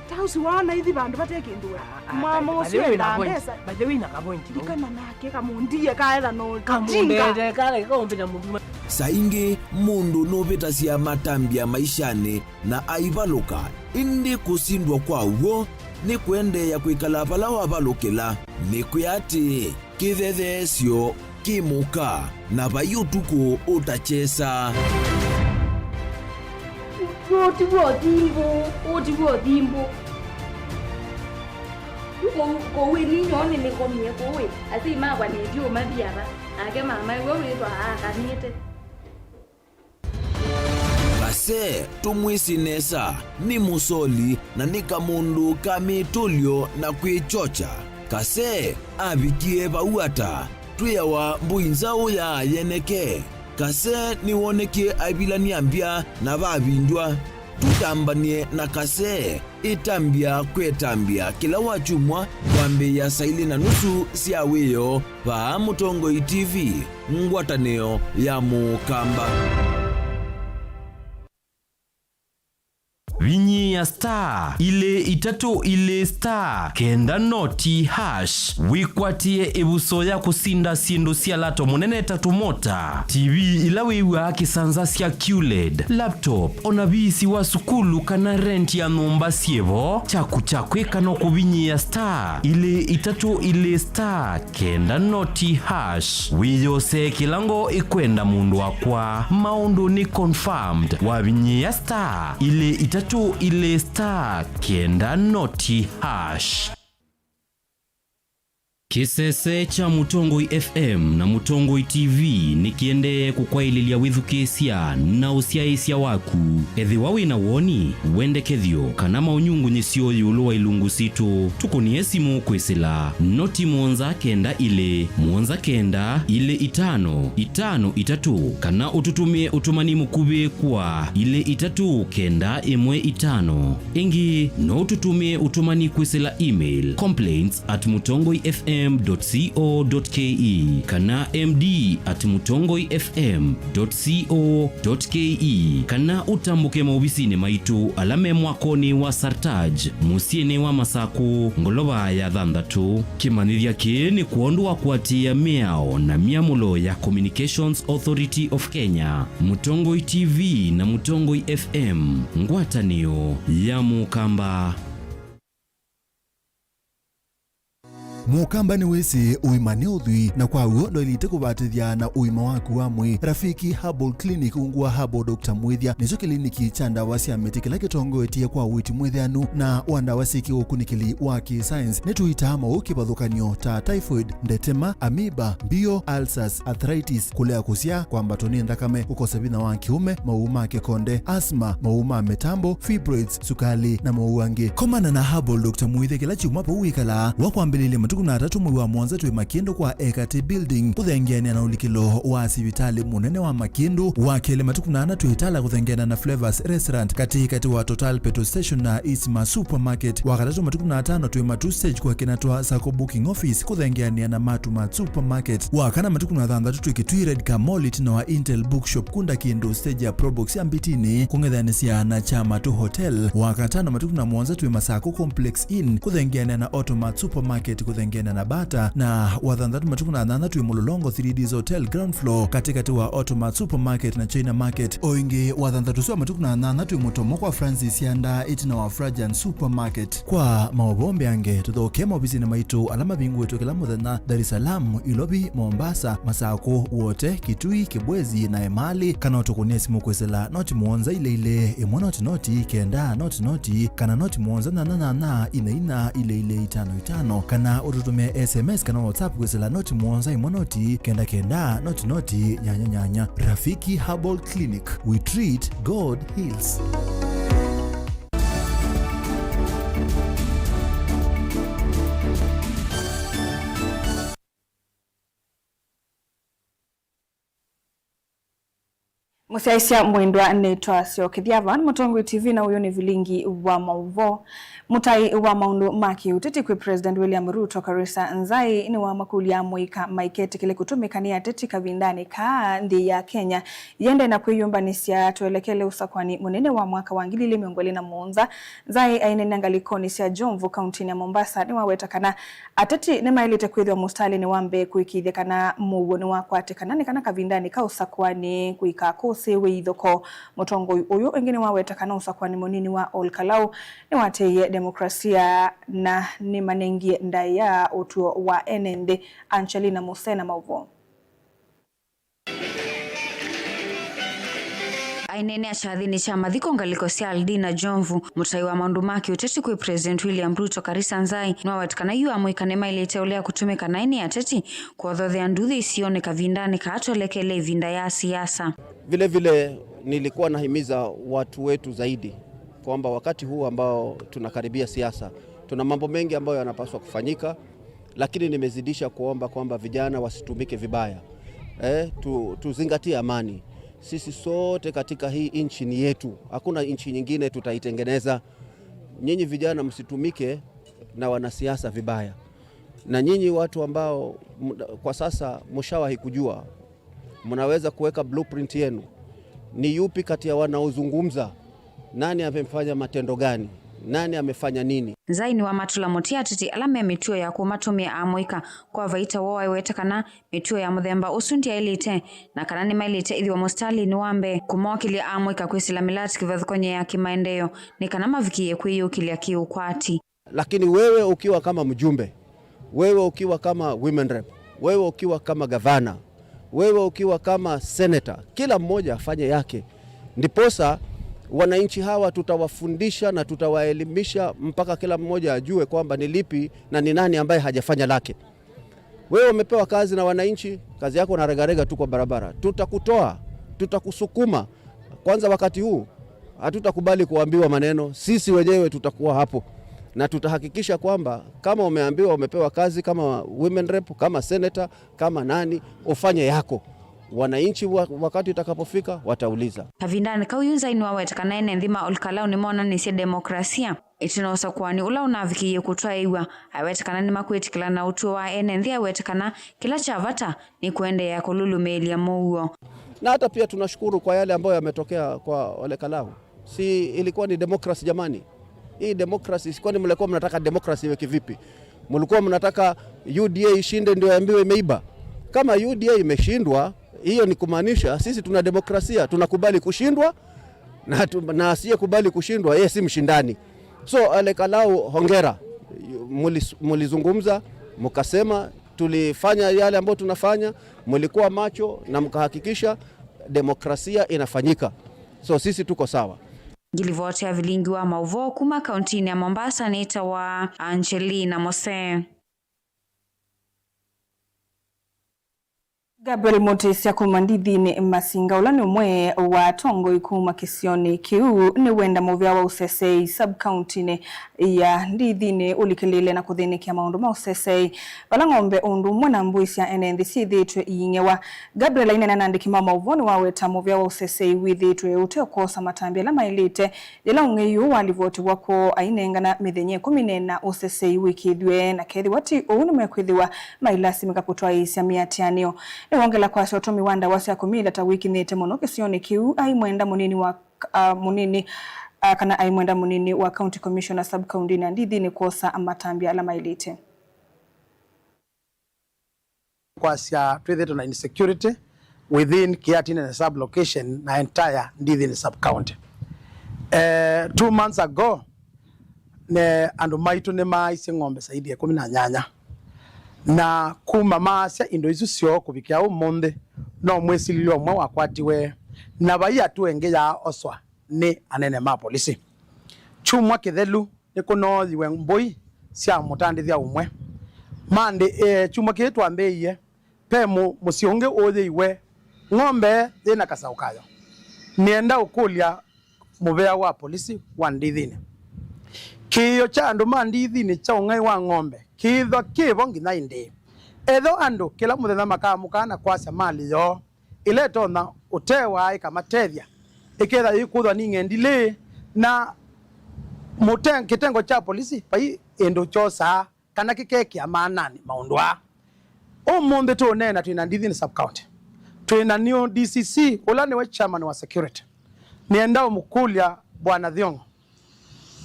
Ta ũsu waona ithi vandũ vate kĩndũ we. Ah, mama ũsu endaa mbesa. By the way, na kapointi. Ndikana nake kamũndie kaetha no tinga. Kamũndete kale kaũmbĩta mũndũ. Saa ingĩ mũndũ nũvĩtasya matambya maishanĩ na aivalũka, ĩndĩ kũsindwa kwa w'o nĩ kũendeea kwĩkala vala wavalũkĩla. Nĩkwĩa atĩĩ, kĩthetheesyo kĩ mũka, na vai ũtukũ ũtakyesa. Ũũ ti w'o thimbũ, ũũ ti w'o thimbũ. Yu kũu, kũu ĩni nyoo nĩnĩkomie kũu ĩ, asyai makwa nĩtyo mathi ava, nake mama ĩwe wĩthwa aakanĩte. Kase, tũmwĩsĩ nesa, nĩ mũsoli na nĩ kamũndũ ka mĩtũlyo na kwĩkyokya. Kase avikie vau ata? Twĩawa mbũi nzaũ ya yeneke. Kase nĩwonekie aivilany'a mbya na vavindywa. Tũtambany'e na Kase. Ĩtambya kwĩ ĩtambya kĩla wakyumwa kwambĩĩa saa ilĩ na nusu sya wĩoo vaa Mũtongoi T V, ngwatanĩo ya Mũkamba. Vinyĩĩa star ilĩ itatũ ilĩ star kenda noti hash wĩkwatĩe ĩvuso ya kũsinda syĩndũ sya lato mũnene ta tũmota, T V ila wĩw'aa kĩsanza sya Q led, laptop, ona viisi wa sukulu kana rent ya nyũmba syĩ vo. Kyaku kya kwĩka no kũvinyĩĩa star ilĩ itatũ ilĩ star kenda noti hash wĩyosee kĩla ngoo ĩkwenda mũndũ wakwa. Maũndũ nĩ confirmed wavinyĩĩa star ilĩ itatũ ilĩ star kenda noti hash. Kĩsese kya Mũtongoi F M na Mũtongoi T V nĩkĩendee kũkwaĩlĩlya wĩthukĩĩsya na ũsyaĩĩsya waku. Ethĩwa wĩ na woni, wendekethyo, kana maũnyungunyĩsyo ĩũlũ wa ilungu sitũ, tũkũnĩe simũ kwĩsĩla noti mũonza kenda ilĩ, mũonza kenda, ilĩ itano, itano itatũ, kana ũtũtũmĩe ũtũmani mũkuvĩ kwa ilĩ itatũ kenda ĩmwe itano. Ĩngĩ, no ũtũtũmĩe ũtũmani kwĩsĩla email complaints at mutongoi F M dot co dot K E kana M D at mutongoi F M dot co dot K E, kana ũtambũke maovisinĩ maitũ ala me mwakonĩ wa Sartaj, mũsyĩnĩ wa Masakũ, ngolova ya thanthatũ. Kĩmanyĩthya kĩĩ nĩ kwondũ wa kũatĩĩa mĩao na myamũlo ya Communications Authority of Kenya, Mũtongoi T V na Mũtongoi F M, ngwatanĩo ya Mũkamba. Mũkamba nĩwĩsĩ ũima nĩ ũthwii, na kwa w'o ndwaĩlĩte kũvatĩthya na ũima waku wa mwĩĩ. Rafiki Herbal Clinic ungu wa Herbal Doctor Mwĩthya nĩkyo kĩliniki kya ndawa sya mĩtĩ kĩla kĩtongoetye kwa ũiiti mwĩthĩanu na wa ndawa syĩ kĩũkunĩkĩli wa kĩ-science. Nĩtũitaa maũũ kĩvathũkany'o ta typhoid, ndetema, amoeba, mbio, ulcers, arthritis, kũlea kũsyaa, kwambatwa nĩ nthakame, kũkosa vinya wa kĩũme, maũũ ma kĩkonde, asthma, maũũ ma mĩtambo, fibroids, sukali, na maũũ angĩ. Komana na Herbal Doctor Mwĩthya kĩla kyumwa vau wĩkalaa, wa kwambĩlĩlya matukũ na atatũ mwei wa mũonza twĩ Makĩndũ kwa Ekatĩ Building, kũthengeanĩa na ũlikĩlo wa sivitalĩ mũnene wa Makĩndũ, wa kelĩ matukũ na ana twĩ Itala kũthengeana na Flavors Restaurant, katĩ katĩ wa Total Petrol Station na Eastma Supermarket, wa katatũ matukũ na atano twĩ Matu Stage kwa Kinatwa Sacco Booking Office, kũthengeanĩa na Matu Mart Supermarket, wa kana matukũ na thanthatũ twĩ Kitui Red Car Mall ĩtina wa Intel Bookshop kunda kĩndũ stage ya Probox ya Mbitini kũng'ethanĩsya na Kyamatu Hotel. Wa katano matukũ na mũonza twĩ Masakũ Complex Inn kũthengeanĩa na Automart Supermarket kũthengeanĩa na Bata, na wa thanthatũ matukũ na nyanya twĩ Mũlolongo three Ds Hotel ground floor katĩkatĩ wa Automart Supermarket na China Market. O ĩngĩ wa thanthatũ ũsu wa matukũ na nyanya twĩ Mũtomo kwa Francis Yanda ĩtina wa Frajan Supermarket. Kwa maũvoo mbeange, tũthokee maovisinĩ maitũ ala mavingũĩtwe kĩla mũthenya, Dar es Salaam, Ilovi, Mombasa, Masakũ, Wote, Kitui, Kibwezi, na Emali, kana ũtũkũnĩe simũ kwĩsĩla noti mũonza ilĩ ilĩ, ĩmwe noti noti, kenda noti noti, kana noti mũonza nyanya nyanya, inya inya, ilĩ ilĩ, itano itano, kana Tũtũmĩe S M S kana WhatsApp kwĩsĩla noti mũonza ĩmwe noti kenda kenda noti noti nyanya nyanya. Rafiki Herbal Clinic, we treat, God heals. Mũsyaĩĩsya mwendwa, nĩtwasyokethya ava nĩ Mũtongoi T V na ũyũ nĩ vilingi wa maũvoo. Mũtai wa maũndũ ma kĩũteti kwĩ President William Ruto, Karisa Nzai, nĩwamakũlya amũika maiketĩkĩle kũtũmĩka nĩ ateti kavindanĩ kaa nthĩ ya Kenya yĩendee na kwĩyũmbanĩsya twelekele ũsakũani mũnene wa mwaka wa ngili ilĩ mĩongo ĩlĩ na mũonza. Nzai aineenea ngalĩkonĩ sya Jomvu, kauntinĩ ya Mombasa, nĩwaweta kana ateti nĩmaĩlĩte kwĩthĩwa mũsitalĩnĩ wa mbee kũĩkĩĩthya kana mũuo nĩwakwatĩkana nĩ kana kavindanĩ ka ũsakũani kũikakũsĩĩw'e ithokoo. Mũtongoi ũyũ ĩngĩ nĩwaweta kana ũsakũani mũnini wa Ol Kalou nĩwateie demokrasia na nĩmanengie ndaĩa ũtw'o wa ene nthĩ. Angelina Musena, maũvoo. Aineenea kyathĩnĩ kya mathiko ngalĩko sya Aldina Jomvu, mũtai wa maũndũ ma kĩũteti kwĩ President William Ruto, Karisa Nzai, nĩwaweta kana yu amũika nĩmaĩlĩte ũlea kũtũmĩka naĩ nĩ ateti kũothothea nduthi isionĩ kavindanĩ kaa twelekele ĩvinda ya siasa. Vile vile nilikuwa nahimiza watu wetu zaidi kwamba wakati huu ambao tunakaribia siasa, tuna mambo mengi ambayo yanapaswa kufanyika, lakini nimezidisha kuomba kwamba vijana wasitumike vibaya. Eh, tu, tuzingatie amani. Sisi sote katika hii nchi ni yetu. Hakuna nchi nyingine tutaitengeneza. Nyinyi vijana msitumike na wanasiasa vibaya. Na nyinyi watu ambao m-, kwa sasa mshawahi kujua, mnaweza kuweka blueprint yenu. Ni yupi kati ya wanaozungumza, nani amefanya matendo gani? Nani amefanya nini? Nzai nĩwamatũla mũtĩ ateti ala me mĩtuo ya kũmatũmĩa amũika kwa vaita woo, aiweta kana mĩtuo ya mũthemba ũsu ndyaĩlĩte, na kana nĩmaĩlĩte ĩthĩwa mũsitalĩnĩ wa mbee kũmookĩlya amũika kwĩsĩla mĩlati kĩvathũkany'o ya kĩmaendeeo, nĩ kana mavikĩĩe kwĩyũkĩlya kĩũkwati. Lakini wewe ukiwa kama mjumbe, wewe ukiwa kama women rep, wewe ukiwa kama gavana, wewe ukiwa kama senator, kila mmoja afanye yake. Ndiposa wananchi hawa tutawafundisha na tutawaelimisha mpaka kila mmoja ajue kwamba ni lipi na ni nani ambaye hajafanya lake. Wewe umepewa kazi na wananchi, kazi yako unaregarega tu kwa barabara. Tutakutoa, tutakusukuma. Kwanza wakati huu, hatutakubali kuambiwa maneno, sisi wenyewe tutakuwa hapo. Na tutahakikisha kwamba kama umeambiwa umepewa kazi kama women rep, kama senator, kama nani, ufanye yako. Wananchi wa-, wakati utakapofika, watauliza. Kavindanĩ kau yu Nzai nĩwaweta kana ene nthĩ ma Ol Kalou nĩmonanisye demokrasia. Ĩtina ũsakũani ũla ũnavikĩie kũtwaĩw'a, aweta kana nĩmakwĩtĩkĩla na ũtw'o wa ene nthĩ, aweta kana kĩla kya vata nĩ kũendeea kũlũlũmĩĩlya mũuo. Na hata pia tunashukuru kwa yale ambayo yametokea kwa Ole Kalou. Si ilikuwa ni democracy jamani? Hii democracy, kwani mlikuwa mnataka democracy iwe kivipi? Mlikuwa mnataka U D A ishinde ndio yaambiwe imeiba? Kama U D A imeshindwa, hiyo ni kumaanisha sisi tuna demokrasia, tunakubali kushindwa, na tu-, na asiyekubali kushindwa, yeye si mshindani. So, Ole Kalou, hongera. Mulis-, mulizungumza, mukasema, tulifanya yale ambayo tunafanya, mulikuwa macho na mkahakikisha demokrasia inafanyika. So, sisi tuko sawa. Ngilivoti ya vilingi wa maũvoo kuma kauntinĩ ya Mombasa nĩtawa Angelina Mose. Gabriel Mũtĩsya kuma Ndithinĩ Masinga, ũla nĩ ũmwe wa atongoi kuma kĩsionĩ kĩu, nĩwenda mũvĩa wa ũseseĩ sub-county-nĩ ya Ndithinĩ ũlikĩlĩĩle na kũthĩnĩkĩa maũndũ ma ũseseĩ, vala ng'ombe o ũndũ ũmwe na mbũi sya ene nthĩ syĩthĩĩtwe iing'ewa. Gabriel aineena na andĩki ma maũvoo nĩwaweta mũvĩa wa ũseseĩ wĩthĩĩtwe ũteũkwosa matambya ala maĩlĩte, yĩla ũng'ei ũũ walivotiwa kwoo ainengana mĩthenya ĩkũmi na ĩna ũseseĩ wĩkĩĩthw'e, na kethĩwa ti ũu nĩmekwĩthĩwa mailasimĩka kũtwaĩĩsya mĩatĩanĩo. Nĩwongela kwasya ũtũmi wa ndawa sya kũmila ta wĩkinyĩte mũno kĩsionĩ kĩu, aimwenda mũnini wa, a, mũnini, a, kana aimwenda mũnini wa County Commissioner sub-county-nĩ ya Ndithinĩ kwosa matambya ala maĩlĩte. Kwasya twĩthĩtwe na insecurity within Kiatinene sub-location na entire Ndithinĩ sub-county. Eh, two months ago, ne andũ maitũ nĩmaaisye ng'ombe zaidi ya ĩkũmi na nyanya. Na kuma maasya indo isu syoo kũvikĩa ũmũnthĩ, no mwĩsilĩlyo ũmwe wakwatiwe, na vai hatua ĩngĩ yaaoswa nĩ anene ma polisi. Kyumwa kĩthelu, nĩkũnooyiwe mbũi sya mũtandĩthya ũmwe. Monday, eh, kyumwa kĩĩ twambĩĩie, ve mũ-, mũsyĩ ũngĩ ũyĩiwe ng'ombe yĩ na kasaũ kayo. Nĩenda ũkũlya mũvea wa polisi wa ndithinĩ. Kĩĩo kya andũ ma ndithinĩ kya ũng'ai wa ng'ombe kĩĩthwa kĩ vo nginya ĩndĩĩ? Ethĩwa andũ kĩla mũthenya makaamũkaa na kwasya malĩ yoo ĩla ĩtonya ũtewa ĩkamatethya, ĩkethwa yĩkũthwa nĩ ng'endilĩ, na mũte-, kĩtengo kya polisi vai ĩndũ kyosaa kana kĩkekĩa maananĩ maũndũ aa. Ũmũnthĩ tũũneena twĩ na Ndithini sub-county. Twĩ na new D C C, ũla nĩwe chairman wa security. Nĩenda ũmũkũlya Bwana Thiong'o,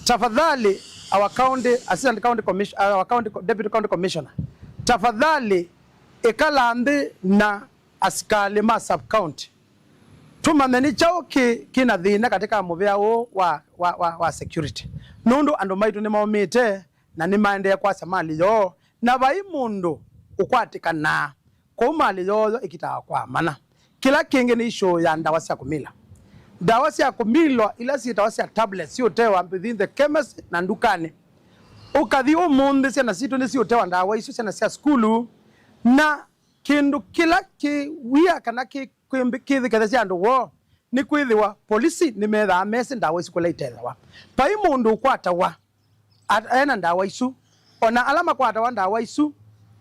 tafadhali, our county, assistant county commission-, our county co-, deputy county commissioner, tafadhali, ĩkala nthĩ na asikalĩ ma sub-county. Tũmanye nĩ kyaũ kĩ, kĩ na thĩna katĩ ka mũvea ũũ wa, wa, wa, wa security. Nũndũ andũ maitũ nĩmaũmĩte na nĩmaendee kwasya malĩ yoo, na vai mũndũ ũkwatĩkanaa. Kwoou malĩ yoo yo ĩkitawa kwa mana. Kĩla kĩngĩ nĩ issue ya ndawa sya kũmila. Ndawa sya kũmilwa ila syĩtawa sya tablets syũtewa within the chemist na ndukanĩ. Ũkathi ũmũnthĩ, syana sitũ nĩsiũtewa ndawa isu, syana sya sukulu, na kĩndũ kĩla kĩ wia kana kĩ, kwĩmbĩ-, kĩthĩkethya andũ woo nĩ kwĩthĩwa polisi nĩmethaa mesĩ ndawa isu kũla itethewa. Vai mũndũ ũkwatawa at-, ena ndawa isu. O na ala makwatawa ndawa isu,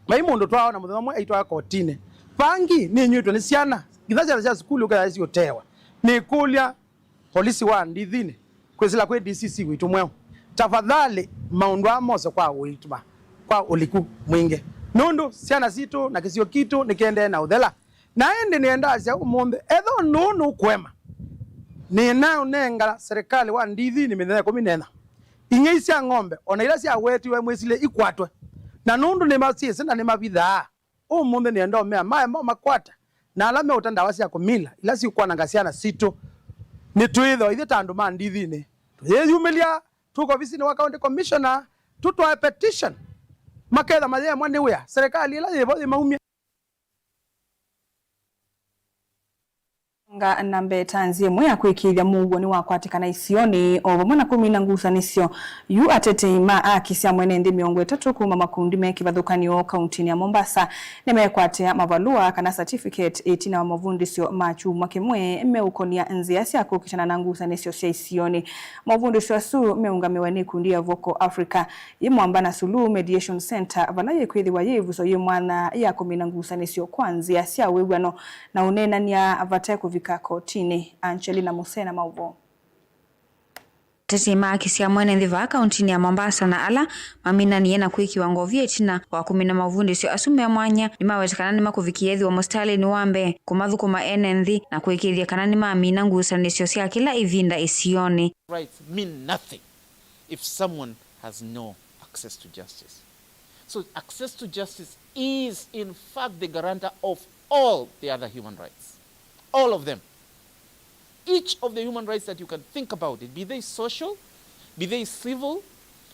vai mũndũ twaona mũthenya ũmwe aitwaa kotinĩ. Vangi nĩnyw'ĩtwe nĩ syana, nginya syana sya sukulu ũkethĩa siũtewa. Nĩkũlya polisi wa ndithinĩ kwĩsĩla kwĩ D C C witũ mweũ, tafadhali, maũndũ aa mose kwa ũituma, kwa ũliku mwingĩ, nũndũ syana sitũ na kĩsio kitũ nĩkĩendee na ũthela. Na ĩndĩ nĩendaasya ũmũnthĩ, ethĩwa ũndũ ũũ nũkũema, nĩnaũnenga serikali wa ndithinĩ mĩthenya ĩkũmi na ĩna, ing'ei sya ng'ombe, o na ila syawetiwe mwĩsilye ikwatwe, na nũndũ nĩmasyĩsĩ na nĩmavithaa. Ũmũnthĩ nĩenda ũmea maema ũmakwata, na ala meũta ndawa sya kũmila ila siũkwananga syana sitũ. Nĩtwĩthĩwa ithyĩ ta andũ ma ndithinĩ tũyĩyumĩlya, tũka ovisinĩ wa county commissioner, tũtwae petition, maketha mayemwa nĩ wĩa, serikali ĩla yĩvo yĩmaumye. Nga na mbee ta nzĩa ĩmwe ya kwĩkĩĩthya mũuo nĩwakwatĩkana isionĩ, o vamwe na kũmina ngusanĩsyo. Yu atetei ma aki sya mwene nthĩ mĩongo ĩtatũ kuma makundi me kĩvathũkany'o kauntinĩ ya Mombasa nĩmekwatĩa mavalũa kana certificate ĩtina wa mavundĩsyo ma kyumwa kĩmwe meũkonia nzĩa sya kũkitana na ngusanĩsyo sya isionĩ. Mavundĩsyo asu meũngamĩwe nĩ ikundi ya Vocal Africa yĩ Mwamba na Suluhu Mediation Centre, vala yĩkwĩthĩwa yĩ ĩvuso yĩ mwanya ya kũmina ngusanĩsyo kwa nzĩa sya wĩw'ano na ũneenany'a vate kũvika kotinĩ. Angelina Musena, maũvoo. Atetei ma aki sya mwene nthĩ vaa kauntinĩ ya Mombasa na ala maminanie na kwĩkĩwa ngovia ĩtina wa kũmina mavundĩsyo asu me mwanya nĩmaweta kana nĩmakũvikĩa ĩthĩwa mũsitalĩnĩ wa mbee kũmathũkũma ene nthĩ na kũĩkĩĩthya kana nĩmamina ngusanĩsyo sya kĩla ĩvinda isionĩ. Rights mean nothing if someone has no access to justice. So access to justice is in fact the guarantor of all the other human rights. All of them. Each of the human rights that you can think about it, be they social, be they civil,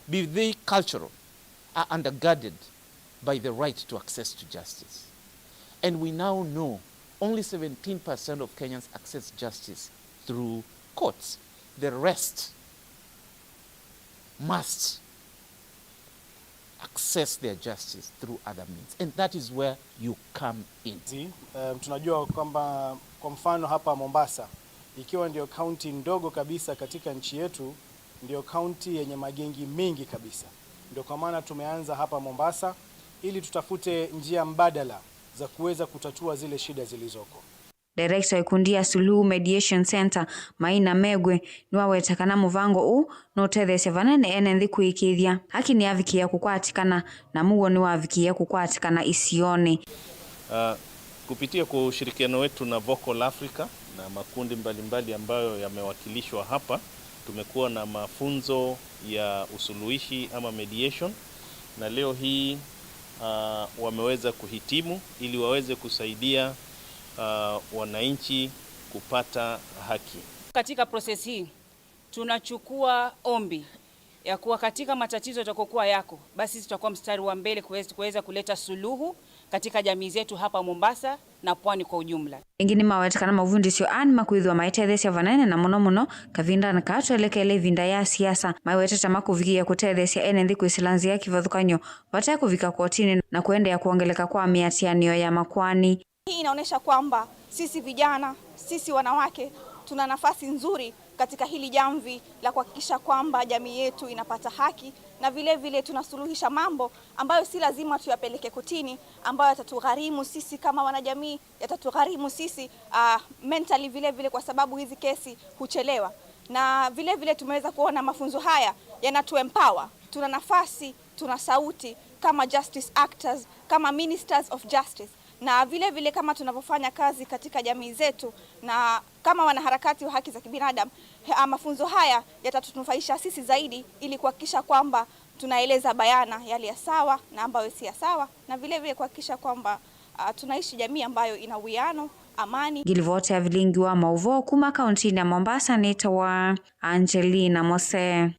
be they cultural, are undergirded by the right to access to justice. And we now know only seventeen percent of Kenyans access justice through courts. The rest must access their justice through other means, and that is where you come in. Zi-, um, tunajua kwamba kwa mfano hapa Mombasa, ikiwa ndio kaunti ndogo kabisa katika nchi yetu, ndio kaunti yenye magengi mengi kabisa. Ndio kwa maana tumeanza hapa Mombasa ili tutafute njia mbadala za kuweza kutatua zile shida zilizoko. Director wa ikundi ya Suluhu Mediation Centre, Maina Megwe, nĩwaweta kana mũvango ũũ nũtetheesya vanene ene nthĩ kũĩkĩĩthya haki nĩyavikĩĩa kũkwatĩkana, na mũuo nĩwavikĩĩa kũkwatĩkana isionĩ. Ah, kupitia kwa ushirikiano wetu na Vocal Africa na makundi mbalimbali ambayo yamewakilishwa hapa, tumekuwa na mafunzo ya usuluhishi ama mediation, na leo hii, ah, wameweza kuhitimu ili waweze kusaidia, ah, wananchi kupata haki. Katika process hii, tunachukua ombi ya kuwa katika matatizo yatakokuwa yako, basi sisi tutakuwa mstari wa mbele kuweza, kuweza kuleta suluhu katika jamii zetu hapa Mombasa na pwani kwa ujumla. Ĩngĩ nĩmawete kana mavundĩsyo aa nĩmakwĩthĩwa maitetheesya vanene, na mũno mũno kavindanĩ kaa twelekele ĩvinda ya siasa. Maiwetete makũvikĩĩa kũtetheesya ene nthĩ kwĩsĩla nzĩa kĩvathũkany'o vate kũvika kotinĩ na kũendeea kwongeleka kwa mĩatĩanĩo ya makoani. Hii inaonyesha kwamba sisi vijana, sisi wanawake, tuna nafasi nzuri katika hili jamvi la kuhakikisha kwamba jamii yetu inapata haki, na vile vile tunasuluhisha mambo ambayo si lazima tuyapeleke kotini, ambayo yatatugharimu sisi kama wanajamii, yatatugharimu sisi, ah, mentally vile vile, kwa sababu hizi kesi huchelewa. Na vile vile tumeweza kuona mafunzo haya yanatu empower. Tuna nafasi, tuna sauti kama justice actors, kama ministers of justice. Na vile vile kama tunavyofanya kazi katika jamii zetu na kama wanaharakati wa haki za kibinadamu, he-, ah, mafunzo haya yatatunufaisha sisi zaidi ili kuhakikisha kwamba tunaeleza bayana yale ya sawa na ambayo si ya sawa, na vile vile kuhakikisha kwamba, ah, tunaishi jamii ambayo ina uwiano, amani. Ngilivoti ya vilingi wa maũvoo kuma kauntinĩ ya Mombasa nĩtawa Angelina Mose.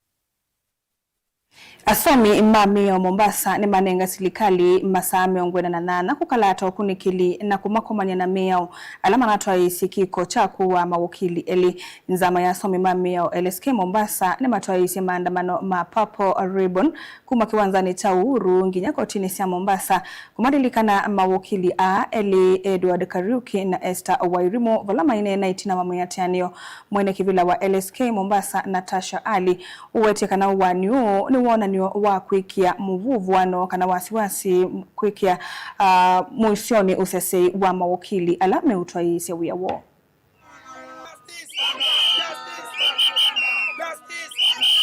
Asomi ma mĩao Mombasa nĩmanenga silikalĩ masaa mĩongo ĩna na nyanya kũkalata ũkunĩkĩli na kũmakomany'a na mĩao ala manatwaĩĩsye kĩko kya kũaa mawokili elĩ. Nzama ya asomi ma mĩao L S K Mombasa nĩmatwaĩĩsye maandamano ma Purple Ribbon kuma kĩwanzanĩ kya Uhuru nginya kotinĩ sya Mombasa kũmalilikana mawokili aa elĩ, Edward Kariuki na Esther Wairimu, vala maineena ĩtina wa mwĩatĩanĩo. Mwene kĩvĩla wa L S K Mombasa, Natasha Ali, ũwetye kana ũaani ũũ nĩ wonany'o wa kwĩkĩa mũvũvũano kana wasiwasi kwĩkĩa, ah, mũisyonĩ ũsesei wa mawokili ala meũtwaĩĩsya wĩa woo.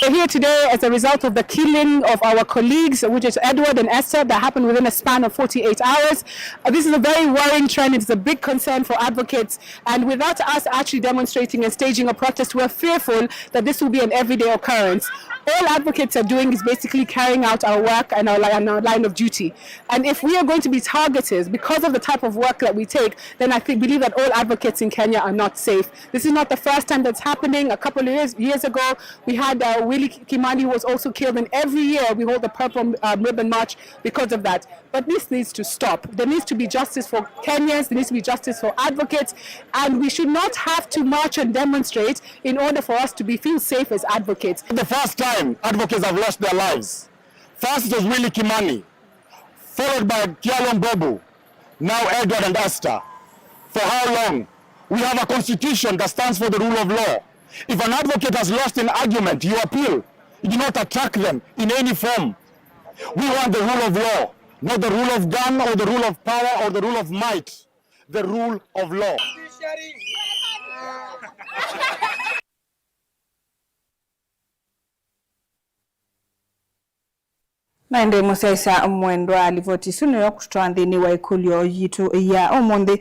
We're here today as a result of the killing of our colleagues, which is Edward and Esther, that happened within a span of forty-eight hours. Uh, this is a very worrying trend. It's a big concern for advocates. And without us actually demonstrating and staging a protest, we're fearful that this will be an everyday occurrence. All advocates are doing is basically carrying out our work and our, li- and our line of duty. And if we are going to be targeted because of the type of work that we take, then I think, believe that all advocates in Kenya are not safe. This is not the first time that's happening. A couple of years, years ago, we had, uh, Willie Kimani, who was also killed, and every year we hold the Purple, um, Ribbon March because of that. But this needs to stop. There needs to be justice for Kenyans, there needs to be justice for advocates, and we should not have to march and demonstrate in order for us to be, feel safe as advocates. The first time advocates have lost their lives. First it was Willie Kimani, followed by Kyalo Mbobu, now Edward and Esther. For how long? We have a constitution that stands for the rule of law. If an advocate has lost an argument, you appeal. You do not attack them in any form. We want the rule of law, not the rule of gun or the rule of power or the rule of might. The rule of law. Na ĩndĩ mũsyaĩĩsya mwendwa, livoti ĩsu nĩyo kũtũtwaa nthĩnĩ wa ĩkũlyo yitũ ya ũmũnthĩ.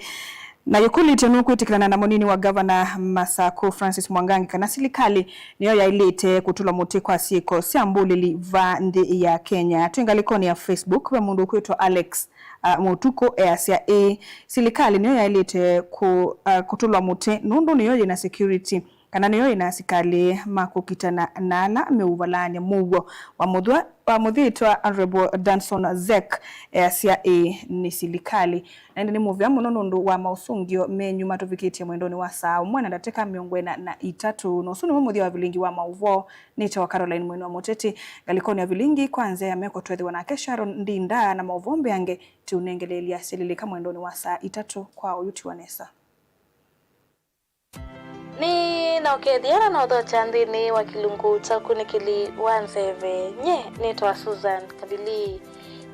Na yĩkũlyo yitũ nũkwĩtĩkĩlana na mũnini wa ngavana Masakũ, Francis Mwangangi, kana silikalĩ nĩyo yaĩlĩte kũtũlwa mũtĩ kwa syĩko sya mbũlĩli vaa nthĩ ya Kenya? Twĩ ngalĩkonĩ ya Facebook, ve mũndũ ũkwĩtwa Alex, ah, Mũtukũ easya, ĩĩ, silikalĩ nĩyo yaĩlĩte kũ-, ah, kũtũlwa mũtĩ nũndũ nĩyo yĩna security, kana nĩyo ĩna asikalĩ ma kũkitana na ala meũvalaany'a mũuo wa mũthwa-, wa mũthitwa Honourable Danson Zek, easya, ĩĩ, nĩ silikalĩ. Na ĩndĩ nĩ mũvea mũno nũndũ wa maũsũngĩo menyu matũvikĩtye mwendonĩ wa saa ũmwe na ndatĩka mĩongo ĩna na itatũ. Na ũsu nĩw'o mũthya wa vilingi wa maũvoo. Nĩtawa Caroline Mwene wa Mũteti. Ngalĩkonĩ ya vilingi kwa nzĩa ya meko twethĩwa nake Sharon Ndinda na maũvoo mbeange tũũnengeleelya syĩlĩlĩka mwendonĩ wa saa itatũ kwa ũyũ tiwa nesa. Nĩ na ũkethĩa na nothokya nthĩnĩ wa kĩlungu kya ũkunĩkĩli wa nzeve. Nyie nĩtawa Susan Kalili.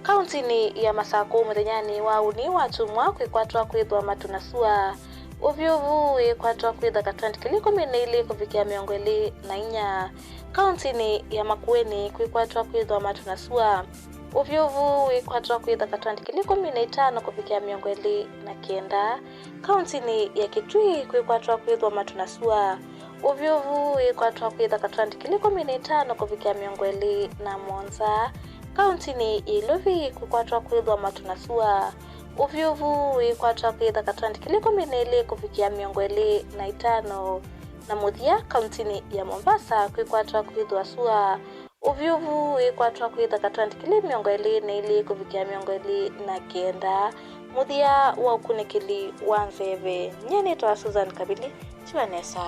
Kauntinĩ ya Masakũ mũthenyanĩ wa ũnĩ wa kyumwa kwĩkwatwa kwĩthwa matu na sua. Ũvyũvu wĩkwatwa kwĩtha katwenti kĩlĩ ĩkũmi na ilĩ kũvikĩa mĩongo ĩlĩ na inya. Kauntinĩ ya Makueni kwĩkwatwa kwĩthwa matu na sua. Ũvyũvu wĩkwatwa kwĩtha katwenti kĩlĩ ĩkũmi na itano kũvikĩa mĩongo ĩlĩ na kenda. Kauntinĩ ya Kitui kwĩkwatwa kwĩthwa matu na sua. Ũvyũvu wĩkwatwa kwĩtha katwenti kĩlĩ ĩkũmi na itano kũvikĩa mĩongo ĩlĩ na mũonza. Kauntinĩ ya Ilovi kwĩkwatwa kwĩthwa matu na sua. Ũvyũvu wĩkwatwa kwĩtha katwenti kĩlĩ ĩkũmi na ilĩ kũvikĩa mĩongo ĩlĩ na itano. Na mũthya, kauntinĩ ya Mombasa kwĩkwatwa kwĩthwa sua. Ũvyũvu wĩkwatwa kwĩ thakatwa ndikili mĩongo ĩlĩ na ilĩ kũvikĩa mĩongo ĩlĩ na kenda, mũthya wa ũkunĩkĩli wa nzeve. Nyie nĩtawa Susan Kavili. Tiwa nesa.